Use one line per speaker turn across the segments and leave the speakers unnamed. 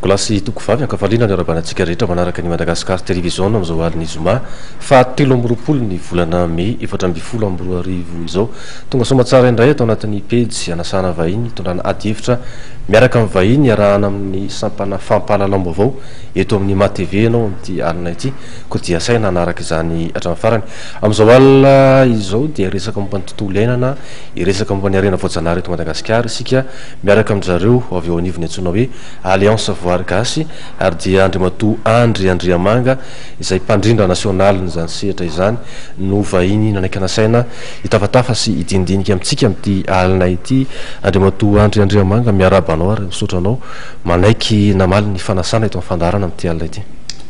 Tompokolahy sy tompokovavy, ankafaliana ny arahabana antsika rehetra manaraka ny Madagascar Television amin'izao alin'ny zoma faha 23 ny volana mey 2014 izao. Tonga soamatsara indray ato anatin'ny pejy anasana vahiny hitondrana adihevitra miaraka amin'ny vahiny iarahana amin'ny sampana fampahalalam-baovao eto amin'ny MATV ianao amin'ity alina ity koa dia asaina hanaraka izany hatramin'ny farany. Amin'izao alina izao dia hiresaka momba ny tontolo iainana, hiresaka momba ny harena voajanahary eto Madagasikara isika miaraka amin-dry zareo avy eo anivon'ny antsoina hoe Alliance Voary Gasy ary dia Andriamatoa Andry Andriamanga izay mpandrindra nasionalin'izany sehatra izany no vahiny nanaiky nasaina hitafatafa sy hidinidinika amintsika amin'ity alina ity. Andriamatoa Andry Andriamanga, miarahaba anao ary misaotra anao manaiky namaly ny fanasana eto amin'ny fandaharana amin'ity alina ity.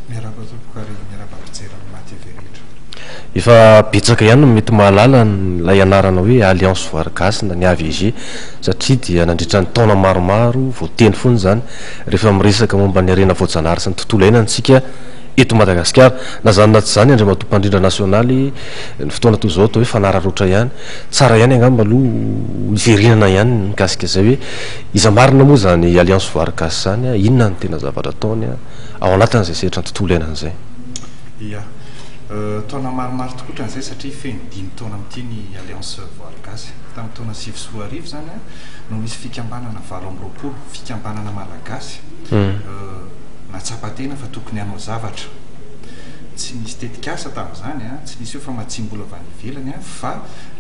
Miarahaba tompoko ary miarahaba mpijery amin'ny maha TV rehetra.
Efa betsaka ihany no mety mahalala ilay anarana hoe Alliance Voary Gasy na ny AVG satria dia nandritra ny taona maromaro voateny foana izany rehefa miresaka momba ny harena voajanahary sy ny tontolo iainana isika eto Madagasikara. Na izany na tsy izany, Andriamatoa Mpandrindra Nasionaly, ny fotoana toy izao atao hoe fanararaotra ihany. Tsara ihany angamba aloha hiverenana ihany ny mikasika izay hoe iza marina moa izany Alliance Voary Gasy izany, inona no tena zavatra ataony ao anatin'izay sehatra ny tontolo iainana izay?
Ia. Taona maromaro tokoa ohatran'izay satria feno dimy taona amin'ity ny Alliance Voary Gasy. Tamin'ny taona 2009 izany no nisy fikambanana 28, fikambanana malagasy, nahatsapa tena fa tokony hanao zavatra. Tsy nisy tetikasa tamin'izany, tsy nisy hoe famatsiam-bola avy any ivelany fa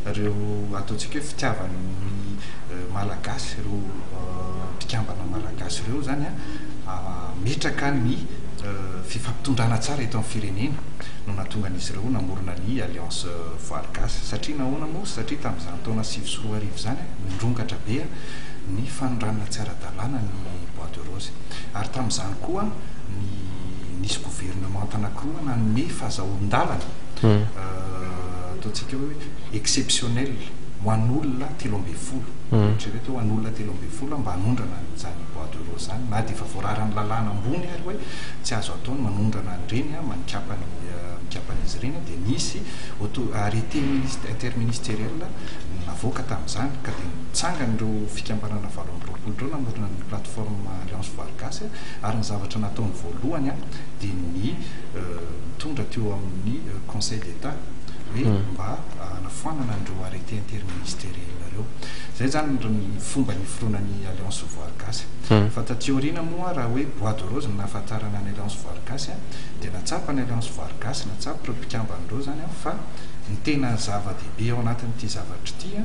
ireo ataontsika hoe fitiavan'ny Malagasy, ireo mpikambana malagasy ireo izany hametraka ny fifampitondrana tsara eto amin'ny firenena no nahatonga an'izy ireo namorona ny Alliance Voary Gasy. Satria nahoana moa? Satria tamin'izany taona 2009 izany, nirongatra be ny fanondranana tsy ara-dalàna ny bois de rose. Ary tamin'izany koa ny nisy governemanta anankiroa nanome fahazahoan-dalana, ataontsika hoe exceptionnel, ho an'olona 13. Eritrereto hoe ho an'olona 13 mba hanondrana an'izany bois de rose izany, na dia efa voararan'ny lalàna ambony ary hoe tsy azo atao ny manondrana an'ireny, manikapa ny mikapa an'izy ireny, dia nisy auto arrêté interministériel navoaka tamin'izany ka dia nitsangana ireo fikambanana 28 ireo namorona ny plateforme Alliance Voary Gasy ary ny zavatra nataony voalohany dia ny nitondra teo amin'ny Conseil d'Etat hoe mba hanafoanana an'ireo arrêté interministériel ireo. Izay izany ny fomba niforonan'ny Alliance Voary Gasy. Fa taty aoriana moa raha hoe bois de rose no nahafantarana ny Alliance Voary Gasy dia nahatsapa ny Alliance Voary Gasy, nahatsapa ireo mpikambana ireo izany fa ny tena zava-dehibe ao anatin'ity zavatra ity,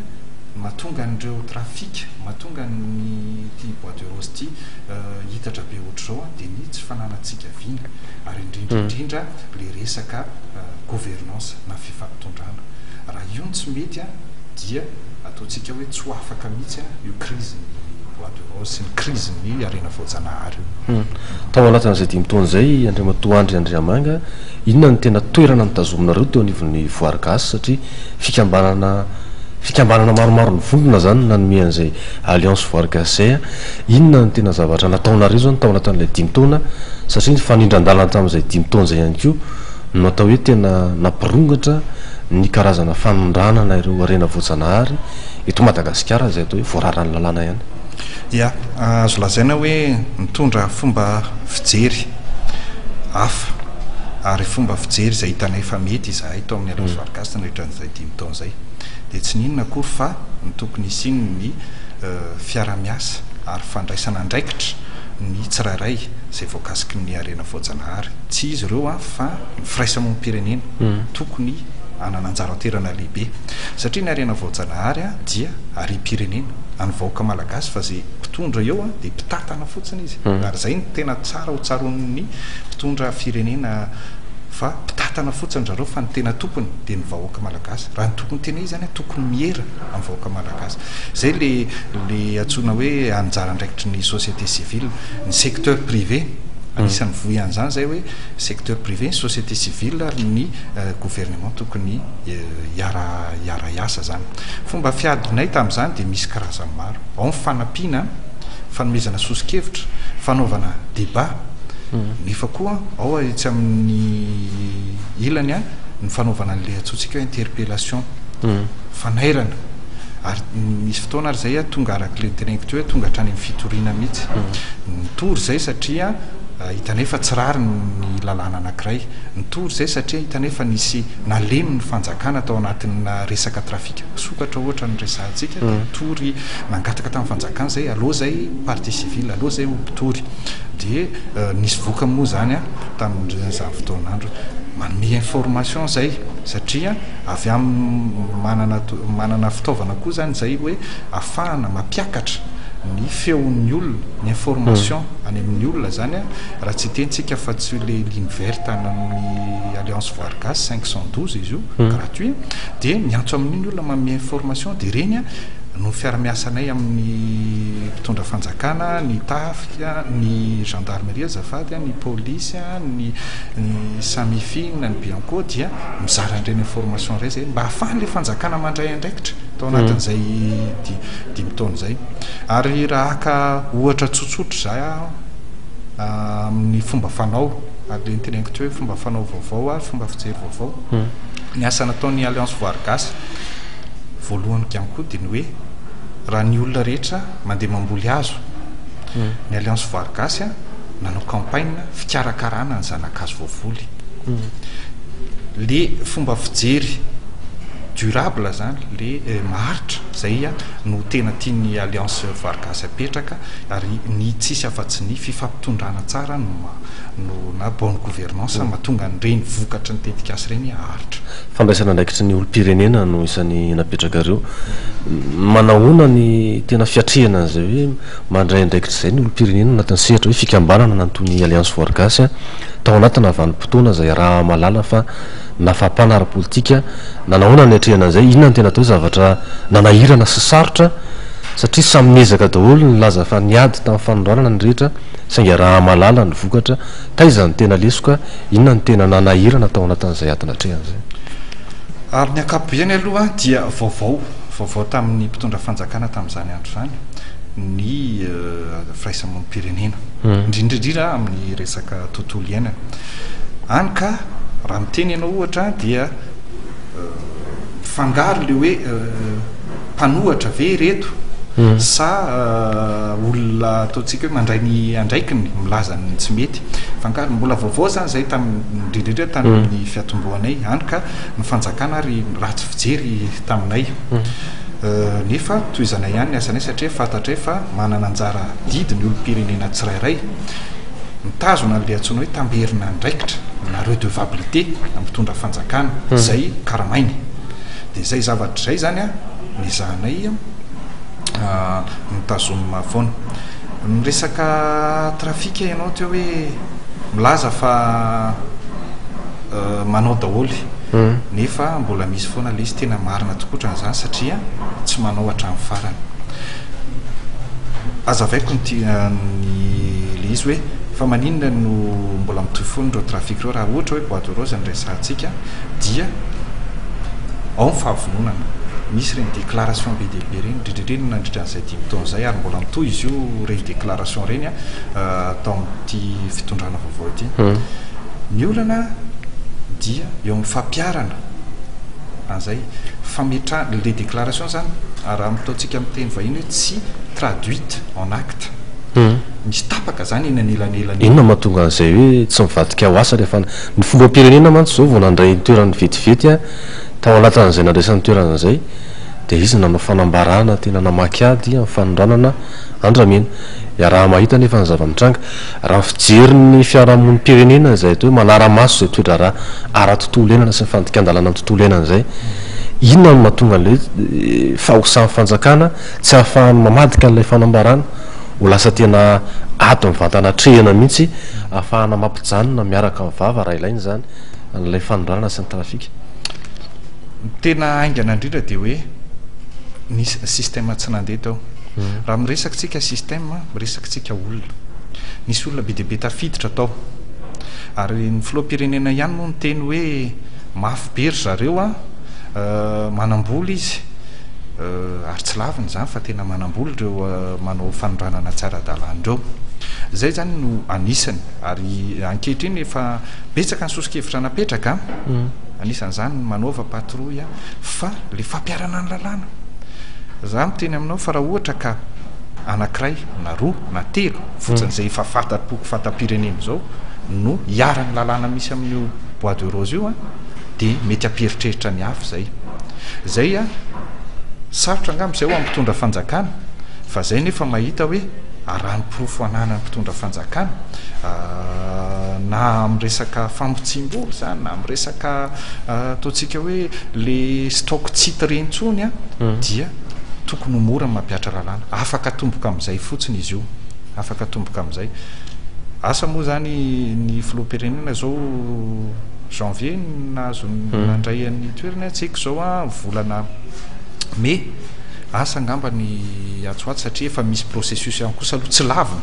mahatonga an'ireo trafic, mahatonga an'ity bois de rose ity hitatra be ohatr'izao dia ny tsy fananantsika vina ary indrindra indrindra ilay resaka gouvernance na fifampitondrana. Raha io no tsy mety dia ataontsika hoe tsy ho afaka mihitsy io crise-n'ny bois de rose sy ny crise-n'ny harena voajanahary io.
Tao anatin'izay dimy taona izay, Andriamatoa Andry Andriamanga, Inona no tena toerana notazominareo teo anivon'ny Voary Gasy satria fikambanana fikambanana maromaro nivondrona izany no nanome an'izay Alliance Voary Gasy izay a! Inona no tena zavatra nataonareo izany tao anatin'ilay dimy taona satria ny fanindran-dalana tamin'izay dimy taona izay ihany koa no atao hoe tena nampirongatra ny karazana fanondranana ireo harena voajanahary eto Madagasikara izay atao hoe voararan'ny lalàna ihany.
Ya, azo lazaina hoe nitondra fomba fijery hafa ary fomba fijery izay hitanay fa mety izahay tao amin'ny Alliance Vargas nandritra an'izay dimy taona izay. Dia tsy n'inona akory fa ny tokony hisian'ny fiara-miasa ary fandraisana andraikitra ny tsirairay izay voakasiky ny harena voajanahary. Tsy izy ireo fa ny firaisamonim-pirenena tokony hanana anjara toerana lehibe satria ny harena voajanahary dia harem-pirenena an'ny vahoaka malagasy fa izay mpitondra eo dia mpitantana fotsiny izy ary izay no tena tsara ho tsaroan'ny mpitondra firenena fa mpitantana fotsiny zareo fa ny tena tompony dia ny vahoaka malagasy. Raha ny tokony tena izy izany tokony miera amin'ny vahoaka malagasy. Izay le le antsoina hoe anjara andraikitry ny société civile, ny secteur privé anisan'ny vohy an'izany izay hoe secteur privé, ny société civile ary ny gouvernement tokony hiara hiara hiasa izany. Fomba fiadinay tamin'izany dia misy karazany maro. Ao ny fanampiana, fanomezana soso-kevitra, fanaovana débat, nefa koa ao etsy amin'ny ilany ny fanaovana an'ilay antsointsika hoe interpellation, fanairana. Ary nisy fotoana ary izay tonga araka ilay noteneniko teo hoe tonga hatrany amin'ny fitoriana mihitsy. Nitory izay satria hitanay fa tsy rariny ny lalàna anankiray. Nitory izay satria hitanay fa nisy nalemy ny fanjakana tao anatina resaka trafika sokatra ohatra no resahantsika dia nitory nangataka tamin'ny fanjakana izay aleo izay partie civile, aleo izay ho mpitory. Dia nisy vokany moa izany tamin'izany fotoan'andro. Manome information izay satria avy amin'ny manana manana fitaovana koa izany izay hoe afahana mampiakatra ny feon'ny olona, ny information any amin'ny olona izany an, raha tsy hiteny tsika fa tsy le ligne verte any amin'ny Alliance Voary Gasy 512 izy io, gratuit, dia miantso amin'iny ny olona manome information dia ireny an no fiara-miasanay amin'ny mpitondra fanjakana, ny tafika, ny gendarmerie azafady an, ny polisy an, ny Samifin, ny Bianco dia mizara an'ireny information ireny izay mba ahafahan'ilay fanjakana mandray andraikitra tao anatin'izay dimy taona izay. Ary raha haka ohatra tsotsotra izay aho amin'ny fomba fanao, ary ilay noteneniko teo hoe fomba fanao vaovao ary fomba fijery vaovao, ny asa nataon'ny Alliance Voary Gasy voalohany ihany koa dia ny hoe raha ny olona rehetra mandeha mamboly hazo, ny Alliance Voary Gasy nanao campagne fikarakarana ny zana-kazo voavoly. Le fomba fijery durable zany, le maharitra, zay no tena tian'ny Alliance Voary Gasy apetraka ary ny tsisy afa-tsy ny fifampitondrana tsara no no na bonne gouvernance mahatonga an'ireny vokatry ny tetikasa ireny haharitra.
Fandraisana andraikitry ny olom-pirenena no isan'ny napetrakareo. Manahoana ny tena fiatrehana an'izay hoe mandray andraikitra izay ny olom-pirenena anatin'ny sehatra hoe fikambanana na toy ny Alliance Voary Gasy tao anatina vanim-potoana izay iaraha-mahalala fa nafapana ara-politika, nanahoana ny niatrehana an'izay, inona no tena atao hoe zavatra nanahirana sy sarotra satria samy niezaka daholo nilaza fa niady tamin'ny fanondranana ny rehetra saingy iaraha-mahalala ny vokatra, taiza no tena lesoka, inona no tena nanahirana tao anatin'izay ady natrehana izay?
Amin'ny ankapobeny aloha dia vaovao, vaovao tamin'ny mpitondra fanjakana tamin'izany andro izany ny firaisamonim-pirenena, indrindra indrindra amin'ny resaka tontolo iainana. Hany ka raha miteny ianao ohatra dia mifangaro ilay hoe mpanohatra ve ireto sa olona ataontsika hoe mandray ny andraikiny milaza ny tsy mety. Mifangaro, mbola vaovao izany izay tamin'ny, indrindra indrindra tamin'ny fiatombohanay, hany ka ny fanjakana ary ratsy fijery taminay. Nefa tohizanay ihany ny asanay satria fantatray fa manana anjara adidy ny olom-pirenena tsirairay mitazona an'ilay antsoina hoe tamberin'andraikitra na redevabilité amin'ny mpitondra fanjakana izay karamainy. Dia izay zavatra izay izany nezahanay notazomina foana. Miresaka trafika ianao teo hoe milaza fa manao daholo nefa mbola misy foana ilay izy, tena marina tokoa ohatran'izany satria tsy manao hatramin'ny farany. Azavaiko ny ny ilay izy hoe fa maninona no mbola mitohy foana ireo trafic ireo raha ohatra hoe bois de rose no resahantsika dia ao ny fahavononana, misy ireny déclaration be dia be ireny, indrindra indrindra nandritra an'izay dimy taona izay ary mbola mitohy izy io ireny déclaration ireny tao amin'ity fitondrana vaovao ity. Ny olana dia eo amin'ny fampiharana an'izay fametrahana, ilay déclaration izany raha ataontsika amin'ny teny vahiny hoe tsy traduite en acte, misy tapaka izany eny anelanelany eny.
Inona no mahatonga an'izay hoe tsy mivadika ho asa rehefa ny filoham-pirenena mantsy izao vao nandray ny toerany vetivety tao anatin'izay nandraisany toerana izay dia izy nanao fanambarana tena namaky ady amin'ny fanondranana andramena. Iaraha-mahita anefa ny zava-mitranga. Raha ny fijerin'ny fiarahamonim-pirenena izay atao hoe manara-maso izay toe-draharaha ara-tontolo iainana sy ny fandikan-dalàna ny tontolo iainana izay, inona no mahatonga an'ilay hoe fahosan'ny fanjakana tsy ahafahany mamadika an'ilay fanambarana ho lasa tena ady mivantana atrehina mihitsy ahafahana mampijanona miaraka amin'ny vava raha ilaina izany an'ilay fanondranana sy ny trafika?
Ny tena haingana indrindra dia hoe nisy système tsy nandeha tao. Raha miresaka tsika système, miresaka tsika olona. Nisy olona be dia be tafiditra tao. Ary ny filoham-pirenena ihany moa niteny hoe mafy be ry zareo an, manam-bola izy, ary tsy lavina izany fa tena manam-bola ireo manao fanondranana tsy ara-dalàna ireo. Izay izany no anisany. Ary ankehitriny efa betsaka ny soso-kevitra napetraka an, anisan'izany ny manaova patrouille fa ilay fampiharana ny lalàna. Za miteny aminao fa raha ohatra ka anankiray na roa na telo fotsiny izay efa fanta-poko fanta-pirenena izao no iharan'ny lalàna misy amin'io bois de rose io an, dia mety hampieritreritra ny hafa izay. Izay an, sarotra angamba izay ho an'ny mpitondra fanjakana, fa izay nefa mahita hoe arahan'ny porofo ananan'ny mpitondra fanjakana, na amin'ny resaka famotsiam-bola izany, na amin'ny resaka ataontsika hoe le stock tsy hita ireny intsony an, dia tokony ho mora ny mampihatra lalàna. Afaka atomboka amin'izay fotsiny izy io. Afaka atomboka amin'izay. Asa moa izany ny filoham-pirenena izao janvier no nahazo nandray an'ny toerany, tsy haiko izao an, volana mey, asa angamba ny atsy ho atsy satria efa misy processus ihany kosa aloha tsy lavina.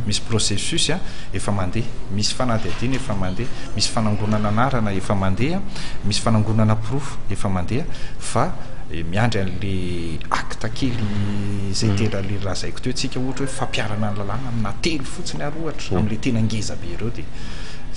Misy processus efa mandeha, misy fanadihadiana efa mandeha, misy fanangonana anarana efa mandeha, misy fanangonana porofo efa mandeha fa miandry an'le acte kely izay tena le lazaiko teo tsika ohatra hoe fampiharana ny lalàna amina telo fotsiny ary ohatra amin'le tena ngeza be ireo dia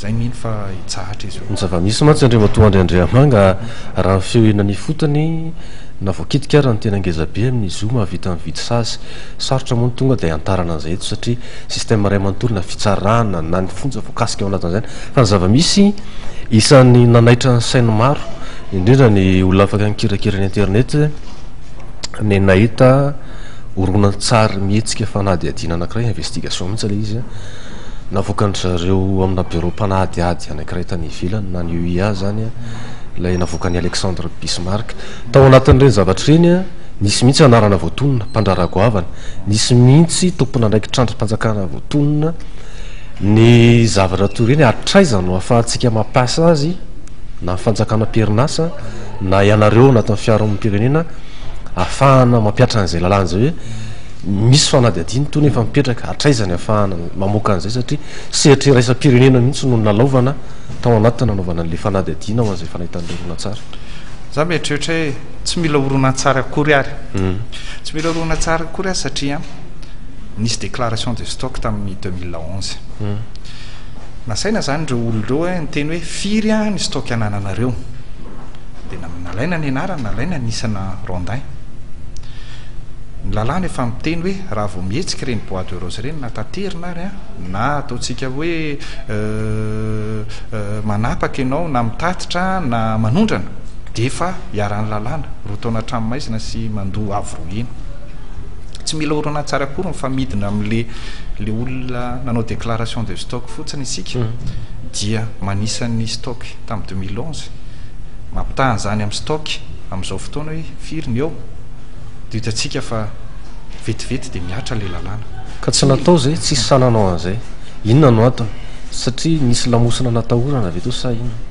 zay mino fa hitsahatra izy io.
Ny zava-misy mantsy Andriamatoa Andry Andriamanga raha ny feo eny an'ifotony na voakitika ary ny tena ngeza be amin'izy io mahavita mividy sazy. Sarotra moa ny tonga dia hantarana an'izay eto satria système iray manontolo na fitsarana na ny fonja voakasika ao anatin'izany fa ny zava-misy isan'ny nanaitra ny sain'ny maro indrindra ny olona afaka nikirakira ny internet ny nahita horonantsary mihetsika fanadihadiana anankiray, investigation mihitsy ilay izy, navoakan-dry zareo amina bureau mpanadihady anankiray tany ivelany na ny UIA izany, ilay navoakan'i Alexandre Bismarck. Tao anatin'ireny zavatra ireny, nisy mihitsy anarana voatonona, mpandraharaha goavana, nisy mihitsy tompon'andraikitr'andrim-panjakana voatonona, ny zavatra toy ireny hatraiza no ahafahantsika mampiasa azy na ny fanjakana am-perinasa na ianareo ao anatin'ny fiarahamonim-pirenena ahafahana mampihatra an'izay lalàna izay hoe misy fanadihadiana itony efa mipetraka, hatraiza ny ahafahana mamoaka an'izay satria sehatra iraisam-pirenena mihitsy no nalaovana tao anatin'ny nanaovana an'ilay fanadihadiana ho an'izay efa nahita an'ilay horonantsary.
Za mieritreritra hoe tsy mila horonantsary akory ary. Tsy mila horonantsary akory aho satria nisy déclaration de stock tamin'ny 2011. Nasaina izany ireo olona ireo hoe niteny hoe firy ny stock anananareo. Dia nalaina ny anarany, nalaina ny isana rondin. Ny lalàna efa miteny hoe raha vao mihetsika ireny bois de rose ireny na taterina ary na ataontsika hoe manapaka ianao na mitatitra na manondrana dia efa iharan'ny lalàna, roa taona an-tranomaizina sy mandoa avo roa heny. Tsy mila horonantsary akory ny fa midina amin'le le olona nanao déclaration de stock fotsiny isika dia manisa ny stock tamin'ny 2011, mampitaha an'izany amin'ny stock amin'izao fotoana hoe firy ny eo dia hitantsika fa vetivety dia mihatra ilay lalàna.
Ka tsy natao izay, tsisy sahy nanao an'izay. Inona no antony? Satria nisy lamosina natahorana ve teo sa inona?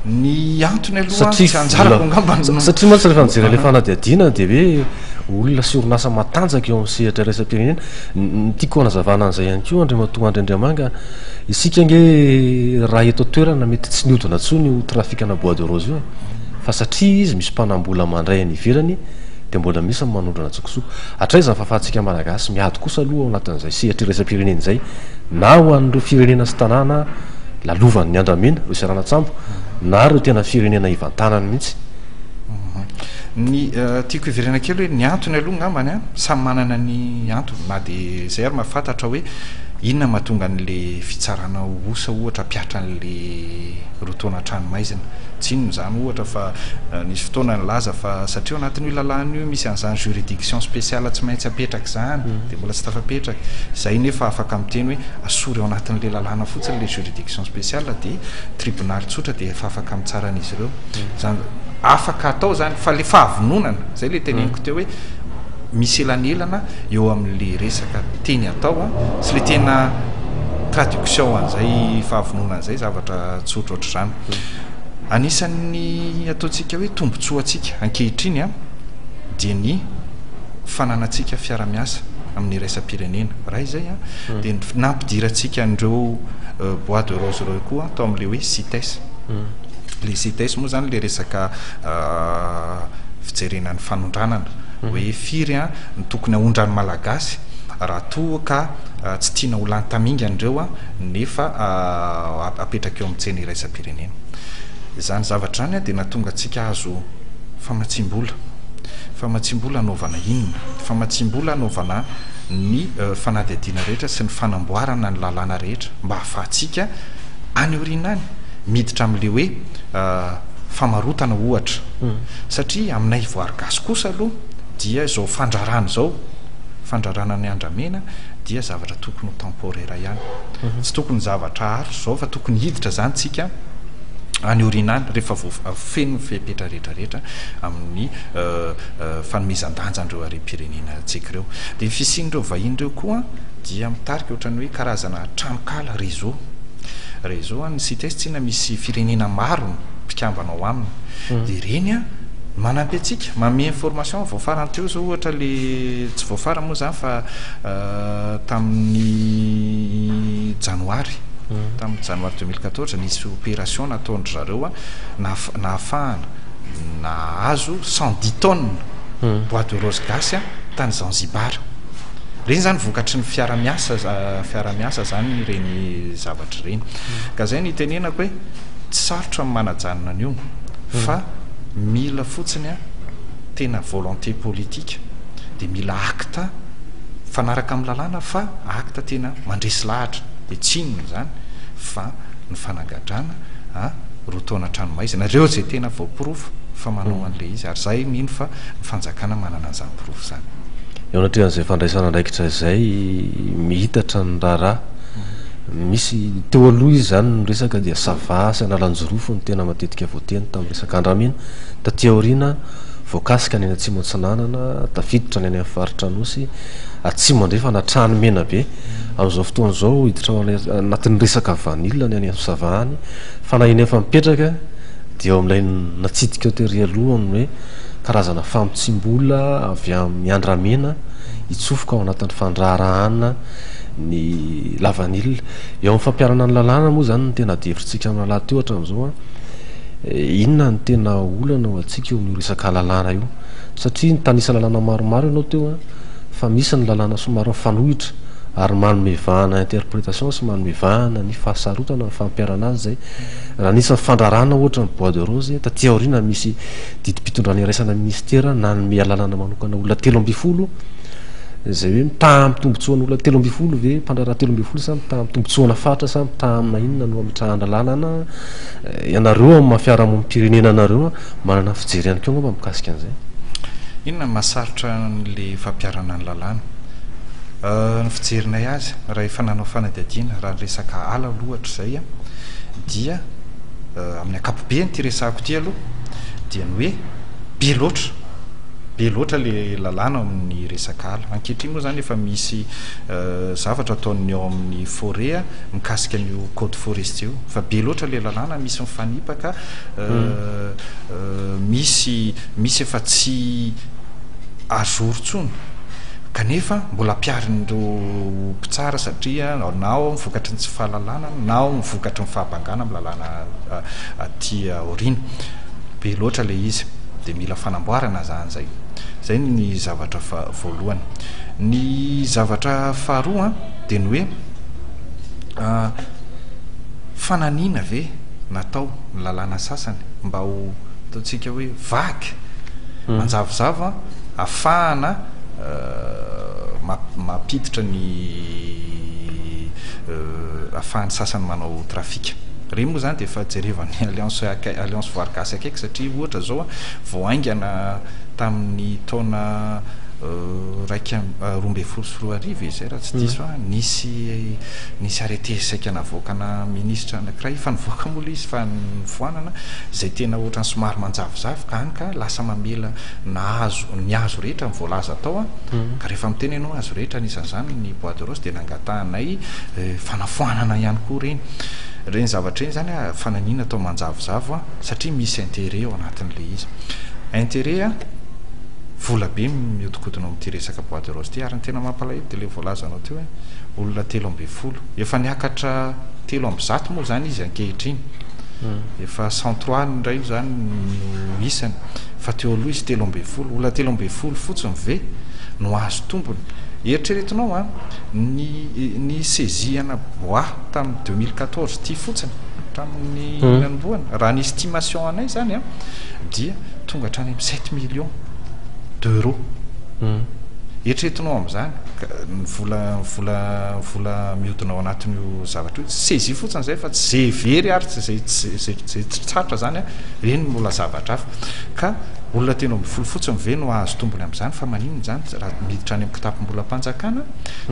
Ny antony aloha tsy anjarako angamba no.
Satria mantsy rehefa nijery an'ilay fanadihadiana dia hoe olona sy orinasa matanjaka eo amin'ny sehatra iraisam-pirenena. Ny tiako hanazavana an'izay ihany koa Andriamatoa Andry Andriamanga, isika ange raha eto an-toerana mety tsy nihodina intsony io trafikana bois de rose io e, fa satria izy misy mpanam-bola mandray any ivelany dia mbola misy ny manondrana an-tsokosoko. Hatraiza ny fahafahantsika Malagasy miady kosa aloha ao anatin'izay sehatra iraisam-pirenena izay na ho an'ireo firenena sy tanàna lalovan'ny andramena, ireo seranan-tsambo, na ireo tena firenena ivantanany mihitsy.
Ny tiako hiverena kely hoe ny antony aloha angambany an, samy manana ny antony na dia izay ary mahafantatra hoe inona mahatonga an'le fitsarana osa ohatra hampiatra an'le roa taona an-tranomaizina. Tsy inona izany ohatra fa nisy fotoana nilaza fa satria ao anatin'io lalàna io misy an'izany juridiction spéciale tsy maintsy apetraka izany dia mbola tsy tafapetraka. Izay nefa afaka miteny hoe asory ao anatin'le lalàna fotsiny le juridiction spéciale dia tribonaly tsotra dia efa afaka mitsara an'izy ireo. Izany afaka atao izany fa le fahavononana, izay le teneniko teo hoe misy elanelana eo amin'le resaka teny atao sy le tena traduction an'izay fahavononana izay, zavatra tsotra ohatr'izany. Anisan'ny ataontsika hoe tombontsoantsika ankehitriny dia ny fananantsika fiara-miasa amin'ny iraisam-pirenena. Raha izay dia nampidirantsika an'ireo bois de rose ireo koa tao amin'ilay hoe CITES. Ilay CITES moa izany ilay resaka fijerena ny fanondranana hoe firy ny tokony haondran'ny Malagasy raha toa ka tsy tiana ho lany tamingana ireo nefa apetraka eo amin'ny tsena iraisam-pirenena. Izany zavatra izany dia nahatonga antsika hahazo famatsiam-bola. Famatsiam-bola hanaovana inona? Famatsiam-bola hanaovana ny fanadihadiana rehetra sy ny fanamboarana ny lalàna rehetra mba hahafahantsika any aoriana any miditra amin'ilay hoe famarotana ohatra. Satria aminay Ivoary Gasy kosa aloha dia izao fandrarana izao, fandrarana ny andramena dia zavatra tokony ho temporaire ihany. Tsy tokony zavatra haharitra izao fa tokony hiditra izany tsika any aoriana any rehefa voafeno ny fepetra rehetra rehetra amin'ny fanomezan-danja an'ireo harem-pirenena antsika ireo. Dia ny fisian'ireo vahiny ireo koa dia mitarika ohatran'ny hoe karazana tranonkala, réseau. Réseau ny CITES tsinona misy firenena maro mpikambana ao aminy. Dia ireny an, manampy antsika, manome information, vao farany teo izao ohatra le, tsy vao farany moa izany fa tamin'ny janoary, tamin'ny janoary 2014 nisy opération nataon-dry zareo nahafahana nahazo 110 tonnes bois de rose gasy tany Zanzibar. Ireny izany vokatry ny fiara-miasa, fiara-miasa izany ireny zavatra ireny. Ka izay no itenenako hoe tsy sarotra ny manajanona an'io fa mila fotsiny tena volonté politique dia mila acte mifanaraka amin'ny lalàna fa acte tena mandresy lahatra dia tsy inona izany fa ny fanagadrana roa taona an-tranomaizina ireo izay tena voaporofo fa manao an'ilay izy ary izahay mino fa ny fanjakana manana an'izany porofo izany.
Eo anatrehan'izay fandraisana andraikitra izay, mihitatra ny raharaha. Misy, teo aloha izy izany ny resaka dia Sava sy Analanjirofo no tena matetika voateny tamin'ny resaka andramena. Taty aoriana, voakasika ny any Atsimo Atsinanana, tafiditra ny any amin'ny faritra Anosy, Atsimo Andrefana hatrany Menabe. Amin'izao fotoana izao, hiditra ao anatin'ny resaka vanille ny any Sava any. Fa na eny efa mipetraka dia eo amin'ilay natsidika eo tery aloha ny hoe karazana famotsiam-bola avy amin'ny andramena hitsofoka ao anatin'ny fandraharahana ny lavanila. Eo amin'ny fampiharana ny lalàna moa izany no tena adihevitrintsika amin'ny rahalahy teo hatramin'izao an, inona no tena olana ho antsika eo amin'io resaka lalàna io? Satria nitanisa lalàna maromaro ianao teo an, fa misy ny lalàna somary mifanohitra ary manome vahana interprétation sy manome vahana ny fahasarotana ny fampiharana azy izay. Raha nisy ny fandrarana ohatra ny bois de rose, taty aoriana misy didim-pitondrana iraisana ministera nanome alalana manokana olona 13, izay hoe mitaha amin'ny tombotsoan'olona 13 ve, mpandraharaha 13 sa mitaha amin'ny tombotsoana faritra sa mitaha amina inona no ametrahana lalana, ianareo amin'ny maha fiarahamonim-pirenena anareo manana fijery ihany koa angamba mikasika an'izay.
Inona no mahasarotra an'ilay fampiharana ny lalàna? Ny fijerinay azy, raha efa nanao fanadihadiana, raha ny resaka ala aloha hatrizay dia amin'ny ankapobeny ity resahako ity aloha dia ny hoe be loatra, be loatra ilay lalàna ao amin'ny resaka ala. Ankehitriny moa izany efa misy zavatra ataon'ny ao amin'ny forêt mikasika an'io code forestier io fa be loatra ilay lalàna, misy mifanipaka, misy misy efa tsy à jour intsony kanefa mbola ampiharin'ireo mpitsara satria na ao ny vokatry ny tsy fahalalana na ao ny vokatry ny fahabangana amin'ny lalàna aty aoriana. Be loatra ilay izy dia mila fanamboarana izany izay. Izay ny zavatra voalohany. Ny zavatra faharoa dia ny hoe fananiana ve natao ny lalàna sasany mba ho ataontsika hoe vague, manjavozavo ahafahana mampiditra ny ahafahan'ny sasany manao trafic. Ireny moa izany dia efa jerevan'ny Alliance Alliance Voary Gasy akaiky satria ohatra izao vao haingana tamin'ny taona 2021 e, izay raha tsy diso aho, nisy nisy arrêté saika navoakana minisitra anankiray, efa nivoaka moa ilay izy fa nofoanana, izay tena ohatran'ny somary manjavozavo ka hany ka lasa mamela nahazo ny hazo rehetra ny voalaza tao an, ka rehefa miteny ianao hazo rehetra anisan'izany ny bois de rose dia nangatahanay fanafoanana ihany koa ireny. Ireny zavatra ireny izany an, fananiana atao manjavozavo an, satria misy intérêt ao anatin'ilay izy. Intérêt an, vola be mihodinkodina ao amin'ity resaka bois de rose ity ary ny tena mampalahelo dia ilay voalazanao teo hoe olona 13, efa niakatra 103 moa izany izy ankehitriny, efa 103 indray izany no isany. Fa teo aloha izy 13. Olona 13 fotsiny ve no azo tombony? Eritreretinao an, ny ny saisie-ana bois tamin'ny 2014 ity fotsiny, hatramin'ny nanombohana, raha ny estimation anay izany an, dia tonga hatrany amin'ny sept millions. d'euros. Eritreretinao amin'izany ny vola ny vola ny vola mihodina ao anatin'io zavatra io, saisie fotsiny izay fa tsy izay very ary tsy izay tsy izay izay tsy tratra izany an, ireny mbola zavatra hafa. Ka olona 13 fotsiny ve no hahazo tombony amin'izany fa maninona izany raha miditra any amin'ny kitapom-bolam-panjakana,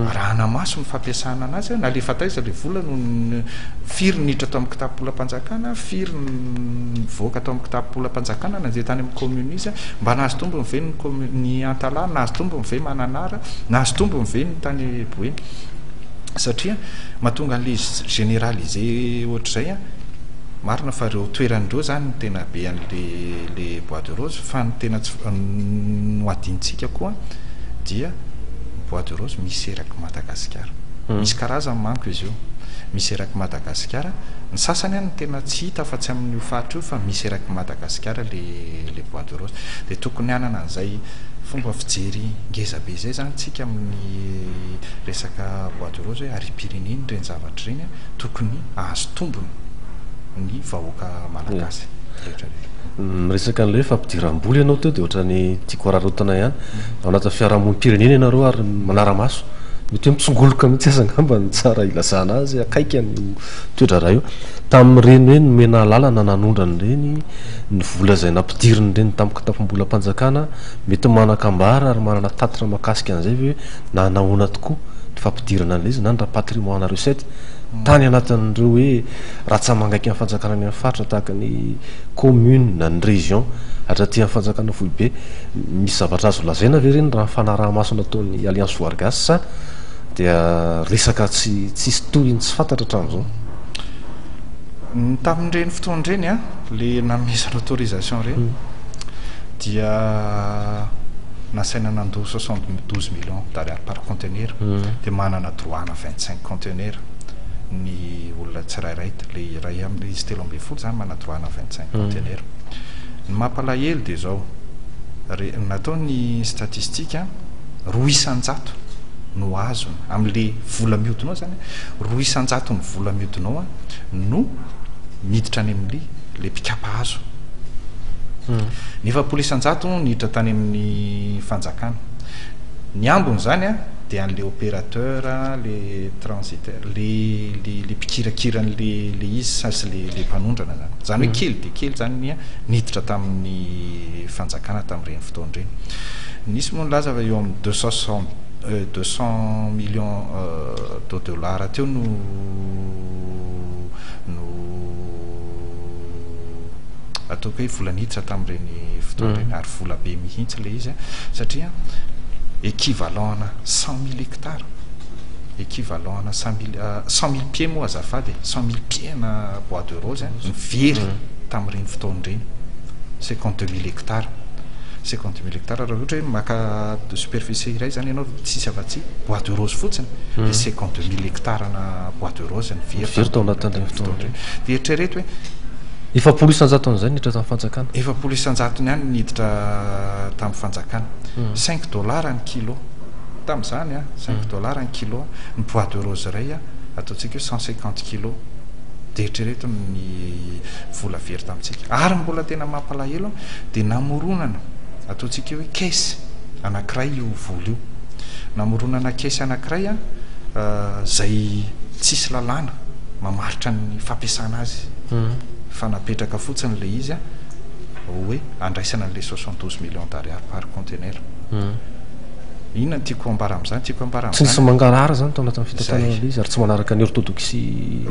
arahana maso ny fampiasana anazy, nalefa taiza ilay vola no firy ny niditra tao amin'ny kitapom-bolam-panjakana, firy ny nivoaka tao amin'ny kitapom-bolam-panjakana nandeha tany amin'ny commune izy, Mba nahazo tombony ve ny commune ny Antalaha, nahazo tombony ve Mananara, nahazo tombony ve ny tany Boeny? Satria mahatonga an'ilay izy généraliser ohatr'izay an, marina fa ireo toerana ireo izany no tena be an'ilay le bois de rose fa ny tena tsy no adinontsika koa dia bois de rose misy erak'i Madagasikara. Misy karazany manko izy io, misy erak'i Madagasikara, ny sasany any tena tsy hita afa tsy amin'io faritra io fa misy erak'i Madagasikara le le bois de rose. Dia tokony hanana an'izay fomba fijery ngeza be izay izany tsika amin'ny resaka bois de rose hoe harem-pirenena ireny zavatra ireny, tokony hahazo tombony ny vahoaka malagasy rehetra rehetra.
Miresaka an'ilay hoe fampidiram-bola ianao teo dia ohatran'ny tiako araraotina ihany. Ao anatin'ny fiarahamonim-pirenena ianareo ary manara-maso. Mety hoe mitsongoloka mihitsy aza angamba no tsara ilazana azy akaiky an'io toe-draharaha io. Tamin'ireny hoe nomena alalana nanondrana ireny ny vola izay nampidirin'ireny tamin'ny kitapom-bolam-panjakana, mety manan-kambara ary manana tatitra mahakasika an'izay ve hoe nanahoana tokoa ny fampidirana an'ilay izy na ny rapatriement ana recette tany anatin'ireo hoe ratsa-mangaikan'ny fanjakana any amin'ny faritra tahaka ny commune, ny région, hatraty amin'ny fanjakana foibe. Misy zavatra azo lazaina ve ireny raha ny fanaraha-maso nataon'ny Alliance Voary Gasy sa dia resaka tsy tsisy tohiny tsy fantatra hatramin'izao?
Ny tamin'ireny fotoana ireny an, le nanomezana autorisation ireny dia nasaina nandoa 72 millions d'ariary par conteneur dia manana droit ana 25 conteneur ny olona tsirairay, le iray amin'izy 13 zany manana droit ana 25 conteneur. Ny mampalahelo dia izao, re, natao ny statistique, 2% no azony amin'le vola mihodina ao zany, 2% ny vola mihodina ao no miditra any amin'ny le mpikapa hazo. Ny 40% niditra tany amin'ny fanjakana. Ny ambiny zany dia an'le opérateur, le transitaire, le le le mpikirakira an'le le izy sa sy le le mpanondrana zany. Zany hoe kely dia kely zany ny niditra tamin'ny fanjakana tamin'ireny fotoana ireny. Nisy moa nilaza fa eo amin'ny deux cent 200 millions de dollars teo no no ataoko hoe vola niditra tamin'ireny fotoana ireny ary vola be mihitsy ilay izy satria équivalent ana 100 000 hectares, équivalent ana 100 000 pieds moa azafady e, 100 000 pieds ana bois de rose ny very tamin'ireny fotoana ireny, 52 000 hectares. 52 000 hectares raha ohatra hoe maka superficie iray zany ianao tsisy afa-tsy bois de rose fotsiny dia 52 000 hectares ana bois de rose ny very
Very tao anatin'ireny fotoana ireny.
Dia eritrereto hoe
40% an'izay niditra tamin'ny fanjakana.
40% ihany niditra tamin'ny fanjakana. Cinq dollars ny kilo tamin'izany an, cinq dollars ny kilo ny bois de rose iray an, ataontsika hoe 150 kilos. Dia eritrereto ny vola very tamintsika. Ary ny mbola tena mampalahelo dia namoronana ataontsika hoe caisse anankiray io vola io. Namoronana caisse anankiray an, izay tsisy lalàna mamaritra ny fampiasana azy fa napetraka fotsiny ilay izy hoe andraisana an'ilay 72 millions d'ariary par conteneur. Inona no tiako ambara amin'izany? Tiako ambara
Tsy nisy mangarahara izany tao anatin'ny fitantanana ilay izy ary tsy manaraka ny orthodoxie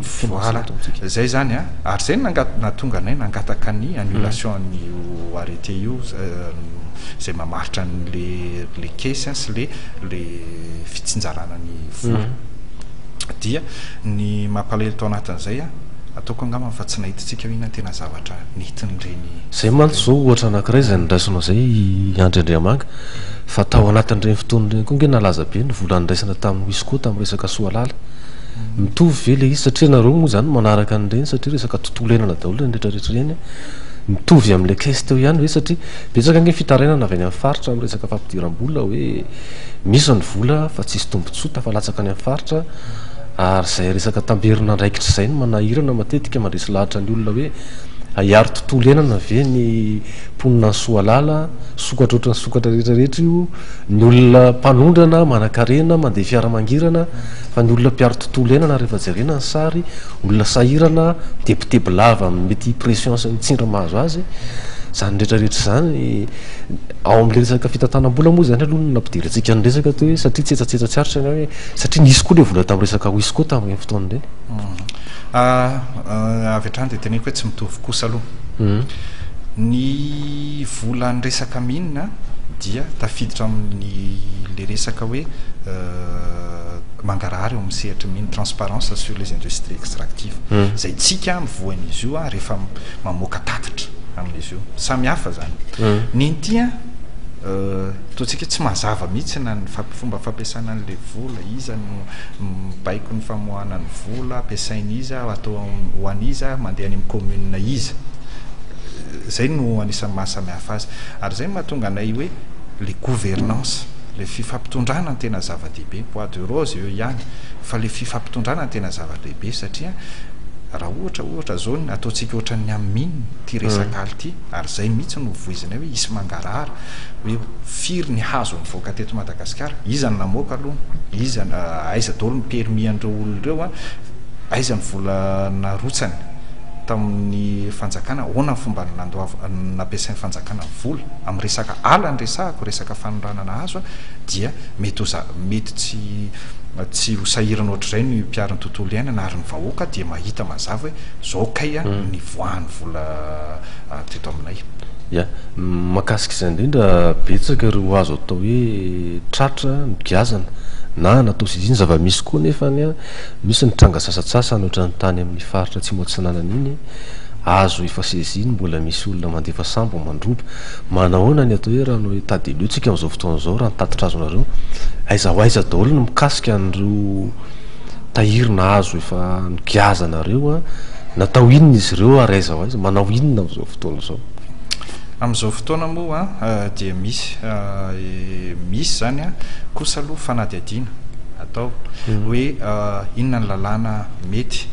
financière eto amintsika.
Voilà, izay izany an, ary izay no nahatonga anay nangataka ny annulation an'io arrêté io izay mamaritra an'ilay ilay caisse sy ilay ilay fitsinjarana ny vola. Dia ny mampalahelo tao anatin'izay an, ataoko angamba fa tsy nahitantsika hoe inona no tena zavatra nentin'ireny.
Izay mantsy izao ohatra anankiray izay nondraisinao izay i Andry Andriamanga fa tao anatin'ireny fotoana ireny koa ange nalaza be ny vola nondraisina tamin'ny Wisco tamin'ny resaka Soalala. Mitovy ve ilay izy satria ianareo moa izany manaraka an'ireny satria resaka tontolo iainana daholo ireny rehetra rehetra ireny. Mitovy amin'ilay caisse teo ihany ve satria betsaka ange ny fitarainana avy any amin'ny faritra amin'ny resaka fampidiram-bola hoe misy ny vola fa tsisy tombontsoa tafalatsaka any amin'ny faritra ary izay resaka tamberin'andraikitra izay no manahirana matetika mandresy lahatra ny olona hoe Hiaro tontolo iainana ve ny mponina any Soalala, sokatra ohatran'ny sokatra rehetra rehetra io, ny olona mpanondrana, manankarena, mandeha fiara mangirana, fa ny olona mpiaro tontolo iainana rehefa jerena ny sary, olona sahirana, mitebiteby lava amin'ny mety pression sy ny tsindry mahazo azy, izany rehetra rehetra izany, ao amin'ilay resaka fitantanam-bola moa izany aloha no nampidirantsika ny resaka teo hoe satria tsetsatsetsa tsy aritra ny hoe satria nisy koa ilay vola tamin'ny resaka Wisco tamin'ireny fotoana ireny.
Avy hatrany dia teneniko hoe tsy mitovy kosa aloha. Ny vola ny resaka mine dia tafiditra amin'ny le resaka hoe mangarahara eo amin'ny sehatry ny mine, transparence sur les industries extractives. Izay tsika mivoha an'izy io rehefa mamoaka tatitra amin'izy io. Samy hafa izany. Ny an'ity an, ataontsika hoe tsy mazava mihitsy na ny fomba fampiasana an'ilay vola, iza no mibaiko ny famoahana ny vola, ampiasain'iza, atao ho an'iza, mandeha any amin'ny commune iza. Izay no anisan'ny maha samy hafa azy. Ary izay no mahatonga anay hoe le gouvernance, le fifampitondrana no tena zava-dehibe. Bois de rose eo ihany, fa le fifampitondrana no tena zava-dehibe satria raha ohatra ohatra izao ny ataontsika ohatran'ny amin'ny mine ity resaka ala ity, ary izay mihitsy no voizinay hoe hisy mangarahara hoe firy ny hazo nivoaka teto Madagasikara, iza no namoaka aloha, iza, aiza daholo ny permis an'ireo olona ireo an, aiza ny vola narotsany tamin'ny fanjakana, ahoana ny fomba nandoava, nampiasain'ny fanjakana ny vola, amin'ny resaka ala no resahako, resaka fanondranana hazo dia mety ho za, mety tsy tsy ho sahirana ohatr'izay ny mpiaro ny tontolo iainana ary ny vahoaka dia mahita mazava hoe zao kay nivoahan'ny vola teto aminay.
Ya, mahakasika izay indrindra, betsaka ireo azo atao hoe tratra nogiazana na natao saisie, ny zava-misy koa nefa anie misy ny tranga sasantsasany ohatran'ny tany amin'ny faritra Atsimo Atsinanana iny, azo efa saisie no mbola misy olona mandefa sambo mandroba. Manahoana ny atao hoe raha ny état des lieux tsika amin'izao fotoana izao raha ny tatitra azonareo, aiza ho aiza daholo ny mikasika an'ireo tahiry nahazo efa nogiazanareo an, natao inona izy ireo ary aiza ho aiza, manao inona amin'izao fotoana izao?
Amin'izao fotoana moa dia misy misy izany kosa aloha fanadihadiana atao hoe inona ny lalàna mety,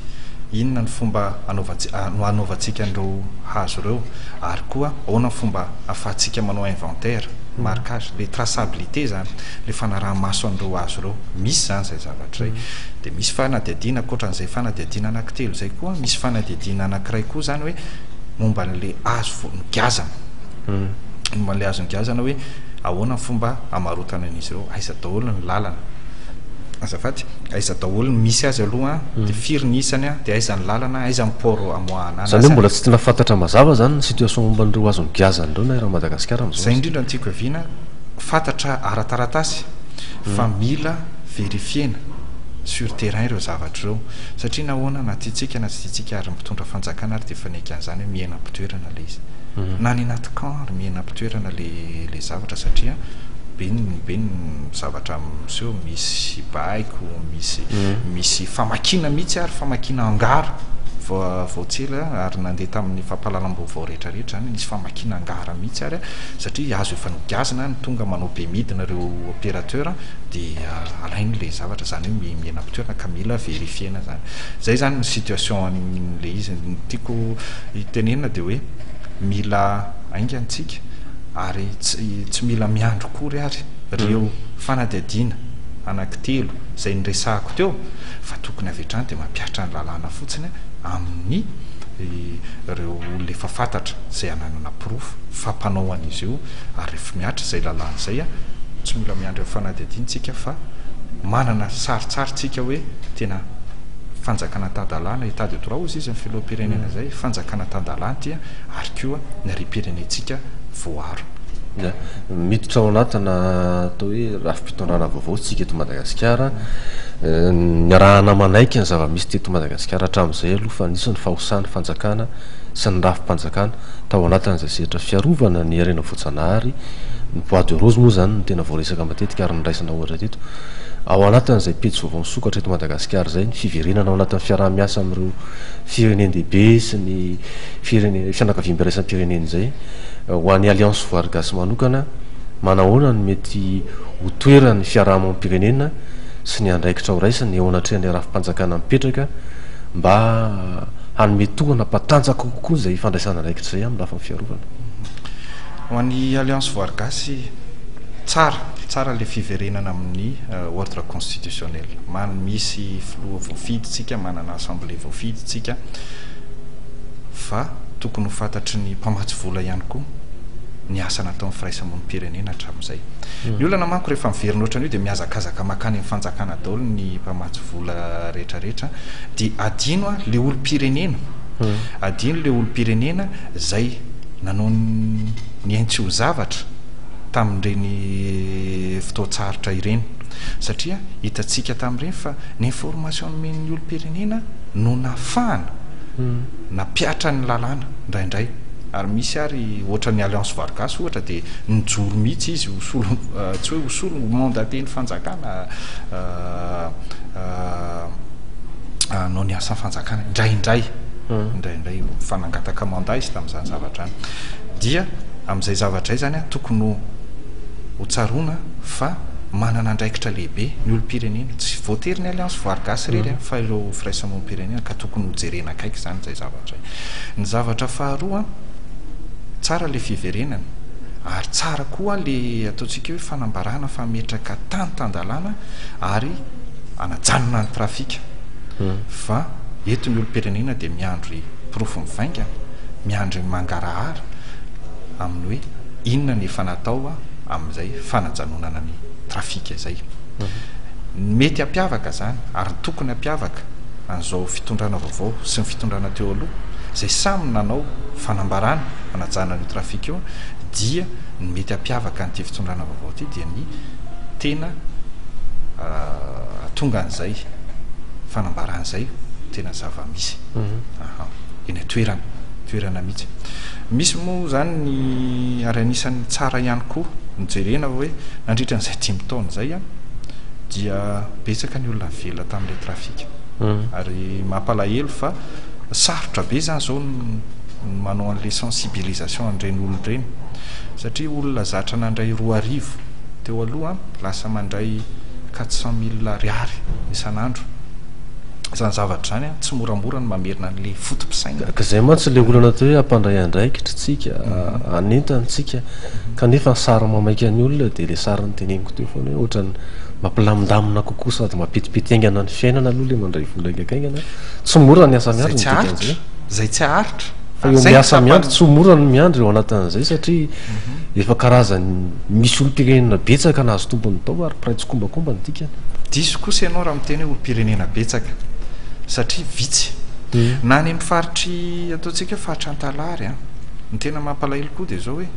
inona ny fomba anaovantsika no hanaovantsika an'ireo hazo ireo ary koa ahoana ny fomba ahafahantsika manao inventaire, marquage, le traçabilité izany, le fanaraha-maso an'ireo hazo ireo. Misy izany izay zavatra izay. Dia misy fanadihadiana ankoatran'izay fanadihadiana anankitelo izay koa, misy fanadihadiana anankiray koa izany hoe momba an'ilay hazo vao nogiazana. Momba an'ilay hazo nogiazana hoe ahoana ny fomba hamarotana an'izy ireo, aiza daholo ny lalana. Azafady, aiza daholo ny misy azy aloha, dia firy ny isany, dia aiza ny lalana, aiza ny port amoahana azy.
Izany hoe mbola tsy tena fantatra mazava izany ny situation momba an'ireo hazo nogiazana ireo na eran'i Madagasikara amin'izao.
Izay indrindra no tiako hiaviana, fantatra ara-taratasy fa mila verifiena sur terrain ireo zavatra ireo satria nahoana na tiantsika na tsy tiantsika ary ny mpitondra fanjakana ary dia efa niaiky an'izany hoe mihena am-pitoerana ilay izy. Na any anaty camp ary mihena am-pitoerana ilay ilay zavatra satria be ny be ny zavatra miseho, misy baiko, misy misy famakiana mihitsy ary famakiana hangar vao vao tsy ela ary nandeha tamin'ny fampahalalam-baovao rehetra rehetra izany nisy famakiana hangar mihitsy ary satria hazo efa nogiazana ny tonga manao be midina ireo opérateur dia alainy ilay zavatra, izany hoe mihena am-pitoerana ka mila verifier-na izany. Izay izany ny situation an'ilay izy. Ny tiako hitenenana dia hoe mila haingana isika ary tsy tsy mila miandry akory ary ireo fanadihadiana anankitelo izay niresahako teo fa tokony avy hatrany dia mampihatra ny lalàna fotsiny amin'ny ireo olona efa fantatra izay ananana porofo fa mpanao an'izy io ary rehefa mihatra izay lalàna izay tsy mila miandry amin'ny fanadihadiana isika fa manana sarintsary tsika hoe tena fanjakana tan-dalàna, état de droit hozy izy ny filoham-pirenena izay, fanjakana tan-dalàna ity ary koa ny harem-pirenentsika voaaro.
Ya, miditra ao anatina atao hoe rafi-pitondrana vaovao isika eto Madagasikara. Niarahana manaiky ny zava-misy teto Madagasikara hatramin'izay aloha fa nisy ny fahosan'ny fanjakana sy ny rafi-panjakana tao anatin'izay sehatra fiarovana ny harena voajanahary, ny bois de rose moa izany no tena voaresaka matetika ary noraisina ohatra teto. Ao anatin'izay pejy vaovao misokatra eto Madagasikara izay ny fiverenana ao anatin'ny fiaraha-miasa amin'ireo firenen-dehibe sy ny firene- fianakaviambe iraisam-pirenena izay. Ho an'ny Alliance Voary Gasy manokana, manahoana no mety ho toeran'ny fiarahamonim-pirenena sy ny andraikitra ho raisiny eo anatrehan'ilay rafi-panjakana mipetraka mba. hanome tohana hampatanjaka kokoa izay fandraisana andraikitra izay amin'ny lafiny fiarovana.
Ho an'ny Alliance Voary Gasy, tsara, tsara ilay fiverenana amin'ny ordre constitutionnel. Man, misy filoha voafidy tsika, manana assemblée voafidy tsika, fa tokony ho fantatry ny mpamatsy vola ihany koa ny asa nataon'ny firaisamonim-pirenena hatramin'izay. Ny olana manko rehefa miverina ohatran'io dia mihazakazaka mankany amin'ny fanjakana daholo ny mpamatsy vola rehetrarehetra dia adino le olom-pirenena, adino le olom-pirenena zay nanao ny ainy tsy ho zavatra tamin'ireny fotoan-tsarotra ireny satria hitantsika tamin'ireny fa ny information nomen'ny olom-pirenena no nahafahana nampihatra ny lalàna indraindray ary misy ary ohatra ny Alliance Vargas ohatra dia nijoro mihitsy izy ho solo tsy hoe ho solo ho mandaté ny fanjakana hanao ny asan'ny fanjakana indraindray indraindray fa nangataka mandat izy tamin'izany zavatra any dia amin'izay zavatra izay zany tokony ho tsaroana fa manana andraikitra lehibe ny olom-pirenena tsy voatery ny Alliance Voary Gasy irery fa ireo firaisamonim-pirenena ka tokony ho jerena akaiky izany izay zavatra izay. Ny zavatra faharoa, tsara ilay fiverenana ary tsara koa ilay ataontsika hoe fanambarana fa hametraka tany tan-dalàna ary hanajanona ny trafika fa eto ny olom-pirenena dia miandry porofo mivaingana, miandry mangarahara amin'ny hoe inona ny efa natao amin'izay fanajanonana ny trafika izay. Ny mety hampiavaka izany ary ny tokony hampiavaka an'izao fitondrana vaovao sy ny fitondrana teo aloha izay samy nanao fanambarana hanajana an'io trafika io dia ny mety hampiavaka an'ity fitondrana vaovao ity dia ny tena hahatonga an'izay fanambarana izay ho tena zava-misy aha eny an-toerana, toerana mihitsy. Misy moa izany ny ary anisan'ny tsara ihany koa ny jerena hoe nandritra an'izay dimy taona izay dia betsaka ny olona nivelona tamin'ilay trafika ary mampalahelo fa sarotra be izany izao ny manao an'ilay sensibilisation an'ireny olona ireny satria olona zatra nandray 2000 teo aloha lasa mandray 400 mille ariary isan'andro. Izany zavatra izany tsy moramora ny mamerina an'ilay foto-pisainana.
Ka izay mantsy ilay olana atao hoe hampandray andraikitra tsika, hanentana tsika, kanefa ny sary mamaika ny olona dia ilay sary noteneniko teo foana hoe ohatran'ny mampilamindamina kokoa sady mampetipety haingana ny fiainana aloha ilay mandray vola haingankaingana. Tsy mora ny asa miandry
ny dikan'izay. Izay tsy haharitra.
Fa eo miasa miandry, tsy ho mora ny miandry eo anatin'izay satria efa karazany misy olom-pirenena betsaka nahazo tombony tao ary mpiray tsikombakomba ny dikany.
Diso kosa ianao raha miteny hoe olom-pirenena betsaka satria vitsy. Na any amin'ny faritry ataontsika hoe faritra Antalaha ary an, ny tena mampalahelo koa dia izao hoe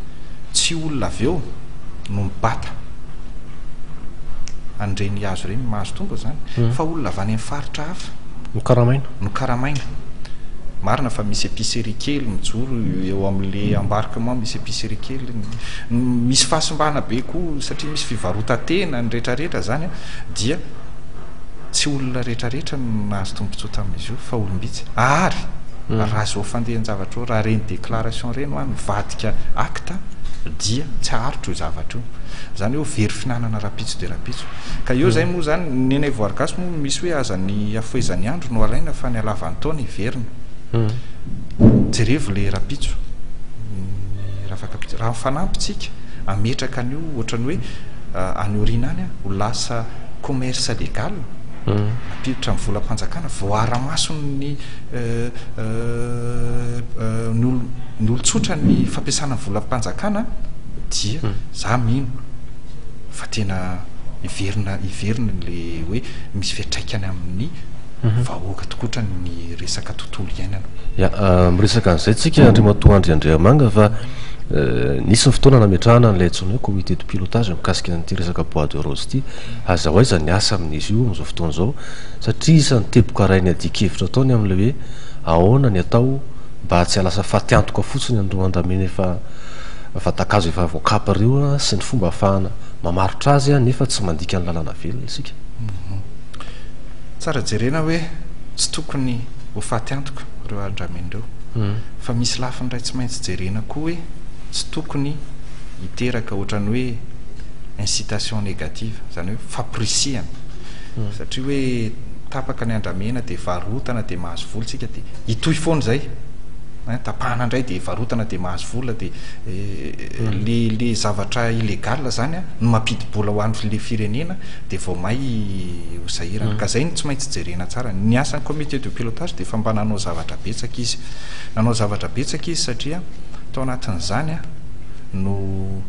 tsy olona avy eo no mibata an'ireny hazo ireny, mahazo tombony izany, fa olona avy any amin'ny faritra hafa.
Nokaramaina.
Nokaramaina. Marina fa misy épicerie kely mijoro eo amin'ilay embarquement, misy épicerie kely. Misy fahasimbana be koa satria misy fivarotan-tena, ny rehetrarehetra izany dia tsy olona rehetrarehetra no nahazo tombontsoa tamin'izy io fa olom-bitsy. Ary raha izao fandehan-javatra izao, raha ireny déclaration ireny hoa mivadika acte dia tsy haharitra io zavatra io. Izany hoe ho very fihinanana rahampitso dia rahampitso. Ka eo izay moa izany, ny anay voary gasy moa misy hoe aza ny hafohezan'ny andro no alaina fa ny halavan'ny taona hiverina. Jerevo ilay rahampitso, ny rafakampitso. Raha mifanampy tsika hametraka an'io ohatran'ny hoe any aoriana any ho lasa commerce légal, mampiditra ny volam-panjakana, voaara-mason'ny ny olon-tsotra ny fampiasana ny volam-panjakana dia za mino fa tena hiverina hiverina le hoe misy fiantraikany amin'ny vahoaka tokoatra ny resaka tontolo iainana.
Ya, miresaka an'izay tsika Andriamatoa Andry Andriamanga fa nisy ny fotoana nametrahana an'ilay antsoina hoe comité de pilotage mikasika an'ity resaka bois de rose ity. Aiza ho aiza ny asa amin'izy io amin'izao fotoana izao satria isan'ny teboka iray niadian-kevitra tao ny amin'ilay hoe ahoana ny atao mba tsy hahalasa fatiantoka fotsiny an'ireo andramena efa vatan-kazo efa voakapa ireo sy ny fomba ahafahana mamarotra azy nefa tsy mandika ny lalàna velona isika.
Tsara jerena hoe tsy tokony ho faty antoka ireo andramena ireo fa misy lafiny iray tsy maintsy jerena koa hoe tsy tokony hiteraka ohatran'ny hoe incitation négative, izany hoe fampirisihana satria hoe. Tapaka ny andramena dia varotana dia mahazo vola tsika dia hitohy foana izay. Hein, tapahana indray dia varotana dia mahazo vola dia le le zavatra illégal zany an no mampidi-bola ho an'le firenena dia vao may ho sahirana. Ka zay no tsy maintsy jerena tsara. Ny asan'ny comité de pilotage dia efa mba nanao zavatra betsaka izy. Nanao zavatra betsaka izy satria tao anatin'izany an no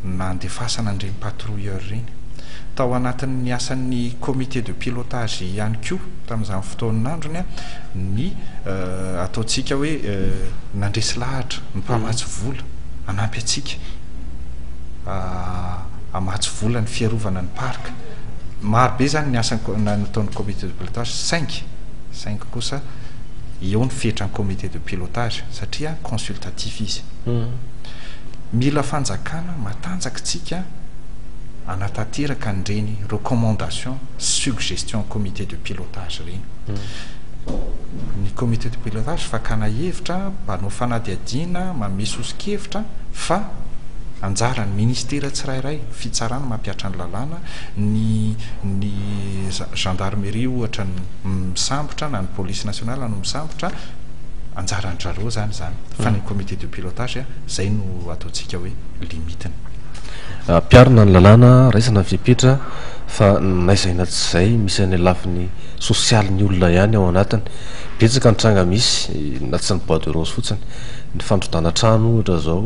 nandefasana an'ireny patrouilleur ireny. Tao anatin'ny asan'ny comité de pilotage ihany koa tamin'izany fotoan'androny ny ataontsika hoe nandresy lahatra ny mpamatsy vola hanampy antsika hamatsy vola ny fiarovana ny parc. Maro be izany ny asa nataon'ny comité de pilotage saingy saingy kosa eo ny fetran'ny comité de pilotage satria consultatif izy. Mila fanjakana matanjaka tsika hanatanteraka an'ireny recommandation sy suggestion comité de pilotage ireny. Ny comité de pilotage fakana hevitra, mpanao fanadihadiana, manome soso-kevitra fa anjaran'ny ministera tsirairay, ny fitsarana mampihatra ny lalàna, ny ny gendarmerie ohatra no misambotra na ny police nationale no misambotra, anjaran-dry zareo izany izany fa ny comité de pilotage izay no ataontsika hoe limite-ny.
Ampiharina ny lalàna, raisina ny fepetra fa n'aiza na tsy izay misy any lafiny sosialin'ny olona ihany ao anatiny. Betsaka ny tranga misy na tsy ny bois de rose fotsiny. Ny fandrodana trano ohatra izao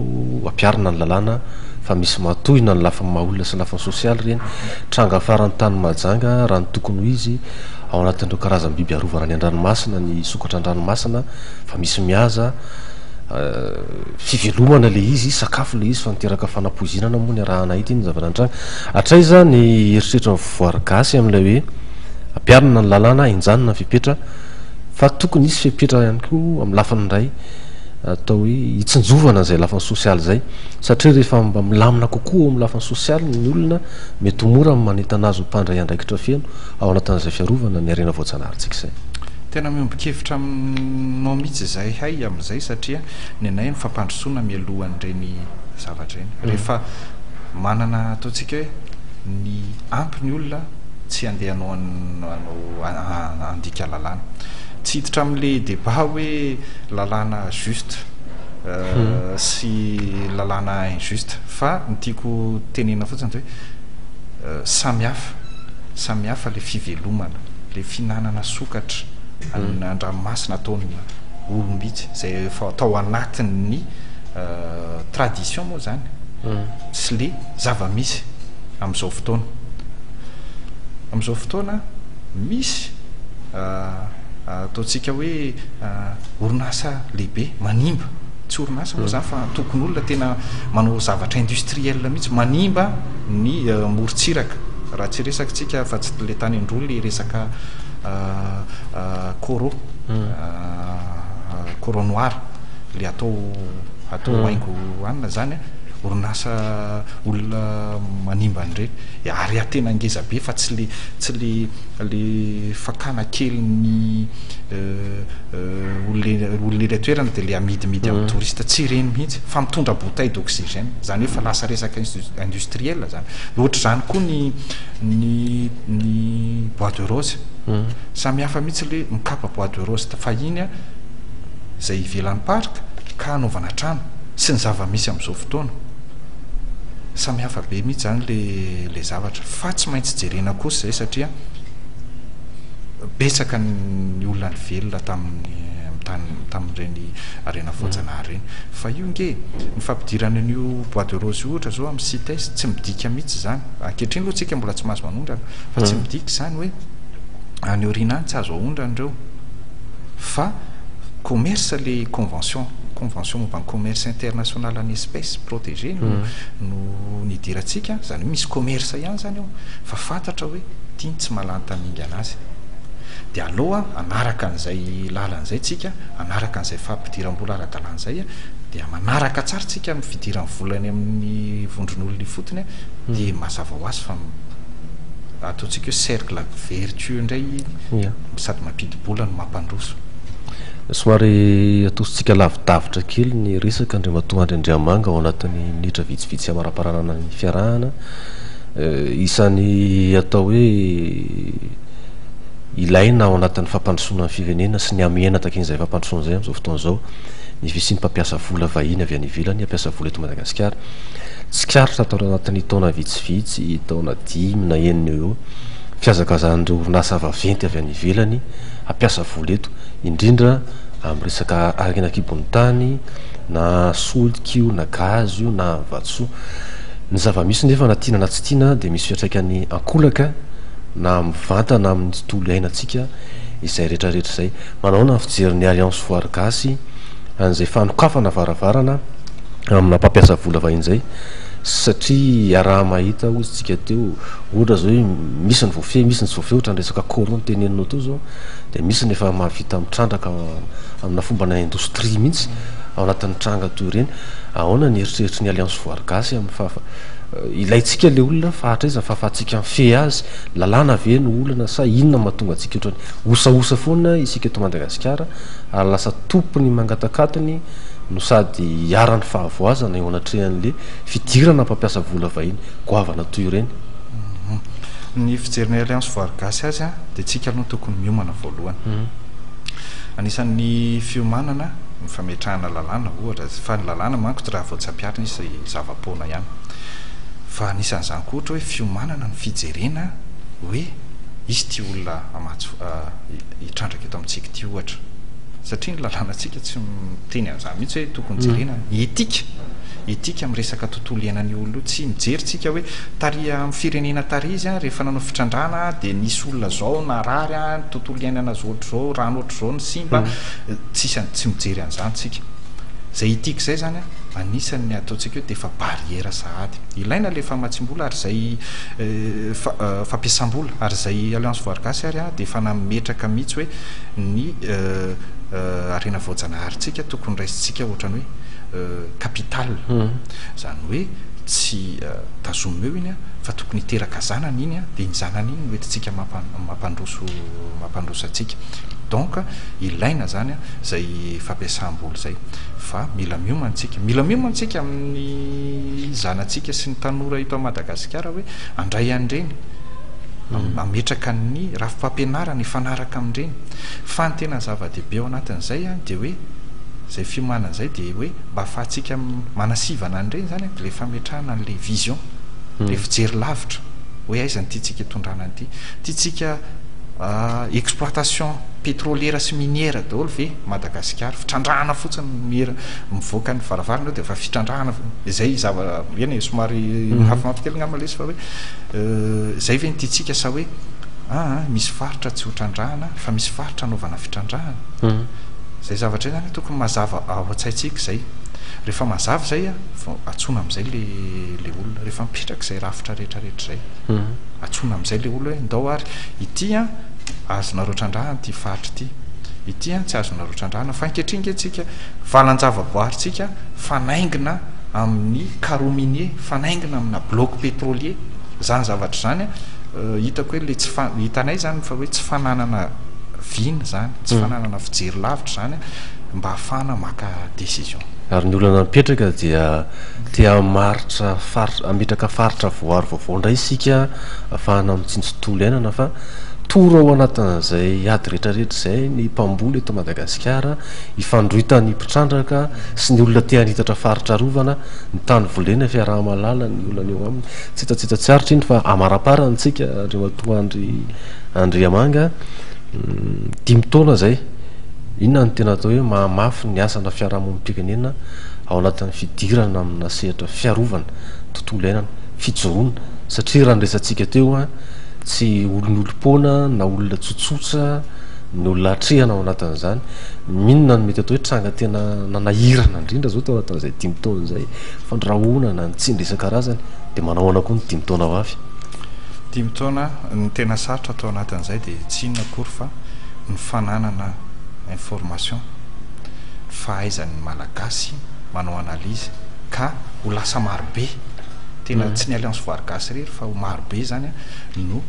ampiharina ny lalàna fa misy mahatohina ny lafiny maha olona sy ny lafiny sosialy ireny. Tranga farany tany Mahajanga raha ny tokony ho izy ao anatin'ireo karazam-biby arovana any an-dranomasina ny sokatra an-dranomasina fa misy mihaza fivelomana ilay izy, sakafo ilay izy fa niteraka fanapoizinana moa niarahana hita iny zava-nitranga. Hatraiza ny eritreritry ny voary gasy amin'ilay hoe ampiharina ny lalàna, henjanina ny fepetra fa tokony hisy fepetra ihany koa amin'ny lafiny iray atao hoe hitsinjovana izay lafiny sosialy izay satria rehefa mba milamina kokoa eo amin'ny lafiny sosialy ny olona mety ho mora ny manentana azy ho mpandray andraikitra feno ao anatin'izay fiarovana ny harena voajanaharintsika izay.
Tena miombon-kevitra aminao mihitsy izahay amin'izay satria ny anay ny fampandrosoana mialohan'ireny zavatra ireny. Rehefa manana ataontsika hoe ny ampy ny olona tsy handeha hanao hanao handika lalàna. Tsy hiditra amin'ilay débat hoe lalàna juste sy lalàna injuste fa ny tiako tenenina fotsiny dia hoe samy hafa, samy hafa ilay fivelomana, ilay fihinanana sokatra an-dranomasina ataon'ny olom-bitsy izay efa tao anatin'ny tradition moa izany sy le zava-misy amin'izao fotoana. Amin'izao fotoana misy ataontsika hoe orinasa lehibe manimba, tsy orinasa moa izany fa antokon'olona tena manao zavatra industriel mihitsy manimba ny morontsiraka. Raha tsy resaka tsika fa tsy le tany Androy le resaka coraux, coraux noir le atao atao haingo hanina zany a, orinasa olona manimba an'ireny ary tena ngeza be fa tsy le tsy le le fakana kely ny olona olona ery an-toerana dia le amidimidy amin'ny touriste tsy ireny mihitsy fa mitondra bouteille d'oxygène zany hoe fa lasa resaka industriel zany. Ohatr'izany koa ny ny ny bois de rose. Samy hafa mihitsy le mikapa bois de rose fahiny a, izay ivelan'ny parc ka hanaovana trano sy ny zava-misy amin'izao fotoana. Samy hafa be mihitsy izany le le zavatra fa tsy maintsy jerena kosa izay satria betsaka ny olona nivelona tamin'ny tany tamin'ireny harena voajanahary ireny. Fa io nge ny fampidirana an'io bois de rose io ohatra izao amin'ny CITES tsy midika mihitsy izany. Ankehitriny aloha tsika mbola tsy mahazo manondrana fa tsy midika izany hoe any aoriana any tsy azo aondrana ireo fa commerce le convention, convention momba ny commerce international en espèces protégées no no nidirantsika, izany hoe misy commerce ihany izany ao fa fantatra hoe ity ny tsy mahalany tamingana azy. Dia aleo hanaraka an'izay lalana izay tsika, hanaraka an'izay fampidiram-bola ara-dalàna izay dia manaraka tsara tsika amin'ny fidiran'ny vola any amin'ny vondron'olona ifotony dia mazava ho azy fa ataontsika hoe cercle vertueux indray iny sady mampidi-bola no mampandroso.
Somary atositsika lavidavitra kely ny resaka Andriamatoa Andry Andriamanga ao anatin'ny minitra vitsivitsy hamarapararana ny fiarahana. Isan'ny atao hoe. Ilaina ao anatin'ny fampandrosoana ny firenena sy ny hamehana takian'izay fampandrosoana izay amin'izao fotoana izao ny fisian'ny mpampiasa vola vahiny avy any ivelany hampiasa vola eto Madagasikara. Tsikaritra tao anatin'ny taona vitsivitsy, taona dimy na enina eo ho eo, fihazakazahan'ireo orinasa vaventy avy any ivelany hampiasa vola eto, indrindra amin'ny resaka harena an-kibon'ny tany, na solika io na gaz io na vatosoa. Ny zava-misy nefa na tiana na tsy tiana dia misy fiantraikany ankolaka na mivantana amin'ny tontolo iainantsika izay rehetra rehetra izay. Manahoana ny fijerin'ny Alliance Voary Gasy an'izay fanokafana varavarana amina mpampiasa vola vahiny izay satria iaraha-mahita hoy isika teo ohatra izao hoe misy ny voafehy misy ny tsy voafehy ohatra ny resaka coraux noteneninao teo izao dia misy ny efa mahavita mitrandraka amina fombana indostria mihitsy ao anatin'ny tranga toy ireny. Ahoana ny eritreritry ny Alliance Voary Gasy amin'ny fahafa ilaintsika ilay olona fa hatraiza ny fahafahantsika mifehy azy? Lalàna ve no olana sa inona no mahatonga antsika ohatran'ny osaosa foana isika eto Madagasikara ary lasa tompony mangatakatony no sady iharan'ny fahavoazana eo anatrehan'le fidirana mpampiasa vola vahiny goavana toy ireny?
Ny fijerin'ny Alliance Voary Gasy azy dia tsika aloha no tokony miomana voalohany. Anisan'ny fiomanana ny fametrahana lalàna ohatra, fa ny lalàna manko tsy raha vao tsy ampiharina izy zava-poana ihany. Fa anisan'izany koa ohatra hoe fiomanana ny fijerena hoe izy ity olona hamatsy hitrandraka eto amintsika ity ohatra. Satria ny lalànantsika tsy miteny an'izany mihitsy hoe tokony jerena ny etika, etika amin'ny resaka tontolo iainan'io olona io. Tsy mijery tsika hoe tary amin'ny firenena tary izy rehefa nanao fitrandrahana dia nisy olona zao narary, ny tontolo iainana zao ohatr'izao, rano ohatr'izao no simba. Tsisy an, tsy mijery an'izany tsika. Izay etika izay izany an, anisan'ny ataontsika hoe dia efa barrière sahady. Ilaina ilay famatsiam-bola ary izay fampiasam-bola ary izay Alliance Voary Gasy ary an dia efa nametraka mihitsy hoe ny harena voajanaharintsika tokony raisintsika ohatran'ny hoe capital. Izany hoe tsy tazomina eo iny an, fa tokony hiteraka zanany iny an, dia iny zanany iny no entintsika mampandroso mampandroso antsika. Donc ilaina izany izay fampiasam-bola izay fa mila miomana isika. Mila miomana isika amin'ny zanatsika sy ny tanora eto Madagasikara hoe handray an'ireny, hametraka ny rafi-pampianarana hifanaraka amin'ireny. Fa ny tena zava-dehibe ao anatin'izay dia hoe izay fiomanana izay dia hoe mba ahafahantsika manasivana an'ireny izany dia ilay fametrahana an'ilay vision, ilay fijery lavitra hoe aiza no tiantsika hitondrana an'ity. Tiantsika exploitation pétrolière sy minière daholo ve Madagasikara? Fitrandrahana fotsiny ny mivoaka ny varavarana eo dia efa fitrandrahana izay zava eny e somary mafimafy kely angamba ilay izy fa hoe izay ve ny tiantsika sa hoe aa misy faritra tsy ho trandrahana fa misy faritra anaovana fitrandrahana? Izay zavatra izay zany tokony mazava ao an-tsaintsika izay. Rehefa mazava izay vao antsoina amin'izay le le olona. Rehefa mipetraka izay rafitra rehetra rehetra izay. Antsoina amin'izay le olona hoe ndao ary ity an azonareo trandrahana ity faritra ity. Ity an tsy azonareo trandrahana fa ankehitriny nge tsika valan-javaboarintsika fanaingina amin'ny carreau minier, fanaingina amina bloc pétrolier. Izany zavatra izany an hitako hoe le tsy fa hitanay izany fa hoe tsy fananana vina izany, tsy fananana fijery lavitra izany mba hahafahana maka décision.
Ary ny olana mipetraka dia te hamaritra faritra, hametraka faritra voaro vaovao indray isika ahafahana mitsinjo tontolo iainana fa toro ao anatin'izay ady rehetra rehetra izay ny mpamboly eto Madagasikara ifandroitan'ny mpitrandraka sy ny olona te hanitatra faritra arovana ny tany volena fiaraha-mahalala ny olana eo aminy. Tsitatsita tsy aritra iny fa amaraparany tsika Andriamatoa Andry Andriamanga dimy taona izay. Inona no tena atao hoe mahamafy ny asana fiarahamonim-pirenena ao anatin'ny fidirana amina sehatra fiarovana tontolo iainana, fijoroana, satria raha ny resatsika teo an, tsy olon'olom-poana na olona tsotsotra ny olona atrehana ao anatin'izany. Inona no mety atao hoe tranga tena nanahirana indrindra izao tao anatin'izay dimy taona izay, fandrahonana, ny tsindry isan-karazany, dia manao ahoana koa ny dimy taona ho avy?
Dimy taona, ny tena sarotra tao anatin'izay dia tsy inona akory fa ny fananana information, ny fahaizan'ny Malagasy manao analyse ka ho lasa marobe, tena tsy ny Alliance Voary Gasy irery fa ho marobe izany no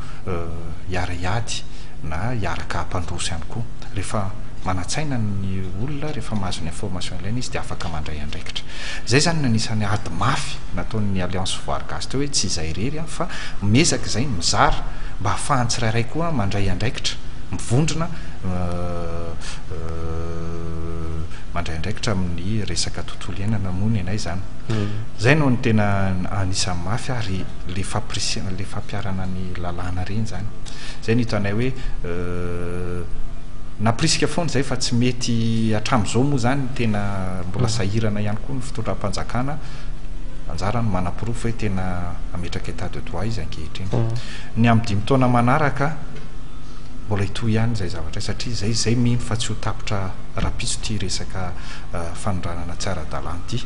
hiara-hiady na hiaraka hampandroso ihany koa. Rehefa manan-tsaina ny olona, rehefa mahazo ny information ilaina izy dia afaka mandray andraikitra. Izay izany no anisan'ny ady mafy nataon'ny Alliance Voary Gasy teo hoe tsy izahay irery fa miezaka izay mizara mba hahafahan'ny tsirairay koa mandray andraikitra. Mivondrona mandray andraikitra amin'ny resaka tontolo iainana moa ny anay izany. Izay no tena anisan'ny mafy ary le fampirisihana, le fampiharana ny lalàna ireny izany. Izay no hitanay hoe nampirisika foana izay fa tsy mety hatramin'izao moa izany tena mbola sahirana ihany koa ny fitondram-panjakana. Anjarany no manaporofo hoe tena hametraka état de droit izy ankehitriny. Ny amin'ny dimy taona manaraka mbola hitohy ihany izay zavatra izay satria izay izay mino fa tsy ho tapitra rahampitso ity resaka fanondranana tsy ara-dalàna ity.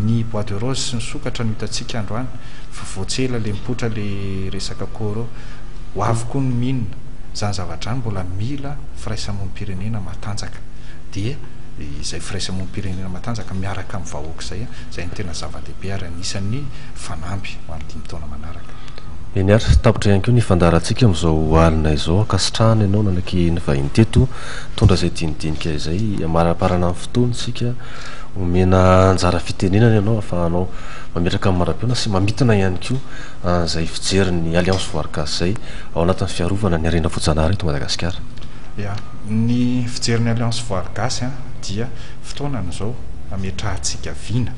Ny bois de rose sy ny sokatra no hitantsika androany fa vao tsy ela le mipoitra le resaka coraux. Ho avy koa ny mine. Izany zavatra izany mbola mila firaisamonim-pirenena matanjaka. Dia izay firaisamonim-pirenena matanjaka miaraka amin'ny vahoaka izay, izay no tena zava-dehibe ary anisan'ny fanamby ho an'ny dimy taona manaraka.
Eny ary, tapitra ihany koa ny fandaharantsika amin'izao alina izao. Ankasitrahana ianao nanaiky nivahiny teto, nitondra izay dinidinika izay. Amaraparana ny fotoana isika, omena anjara fitenenana ianao ahafahanao mametraka ny mandra-pihaona sy mamintina ihany koa an'izay fijerin'ny Alliance Voary Gasy izay ao anatin'ny fiarovana ny harena voajanahary eto Madagasikara.
Ya, ny fijerin'ny Alliance Voary Gasy dia fotoanany izao hametrahantsika vina,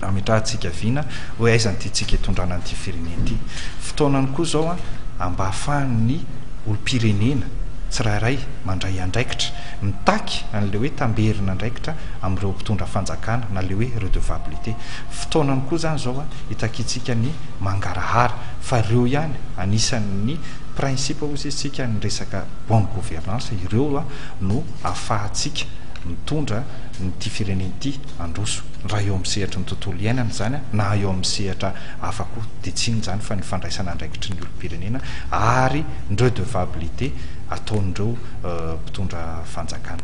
hametrahantsika vina hoe aiza no tiantsika hitondrana an'ity firenena ity. Fotoanany koa izao mba ahafahan'ny olom-pirenena tsirairay mandray andraikitra, mitaky an'ilay hoe tamberin'andraikitra amin'ireo mpitondra fanjakana na ilay hoe redevabilité. Fotoanany koa izany izao hitakiantsika ny mangarahara fa ireo ihany anisan'ny principe hoy isika ny resaka bonne gouvernance, ireo no ahafahantsika mitondra ity firenena ity handroso, raha eo amin'ny sehatry ny tontolo iainana izany na eo amin'ny sehatra hafa koa dia tsy inona izany fa ny fandraisana andraikitry ny olom-pirenena ary ny redevabilité ataon'ireo mpitondra fanjakana.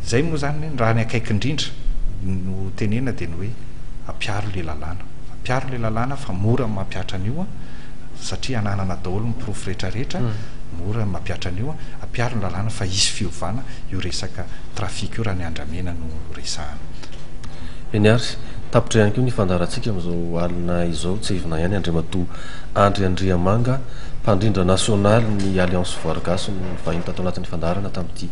Izay moa izany raha ny akaiky indrindra no tenenina dia ny hoe ampiharo ilay lalàna, ampiharo ilay lalàna fa mora ny mampihatra an'io satria ananana daholo ny porofo rehetra rehetra, mora ny mampihatra an'io, ampiharo ny lalàna fa hisy fiovana io resaka trafic io raha ny andramena no resahana.
Eny ary, tapitra ihany koa ny fandaharantsika amin'izao alina izao. Tsiahivina ihany Andriamatoa Andry Andriamanga, mpandrindra nasionaly ny Alliance Voary Gasy no nivahiny tato anatin'ny fandaharana tamin'ity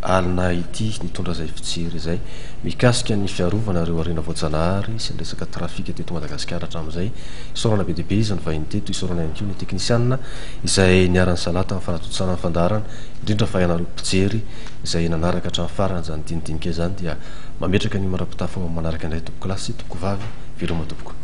alina ity nitondra izay fijery izay mikasika ny fiarovana ireo harena voajanahary sy ny resaka trafika teto Madagasikara hatramin'izay. Isaorana be dia be izy nivahiny teto, isaorana ihany koa ny teknisianina izay niara-nisalahy tamin'ny fanatontosana ny fandaharana, indrindra fa ianareo mpijery izay nanaraka hatramin'ny farany izany dinidinika izany dia mametraka ny mandra-pitafa ho amin'ny manaraka indray tompokolahy sy tompokovavy, veloma tompoko.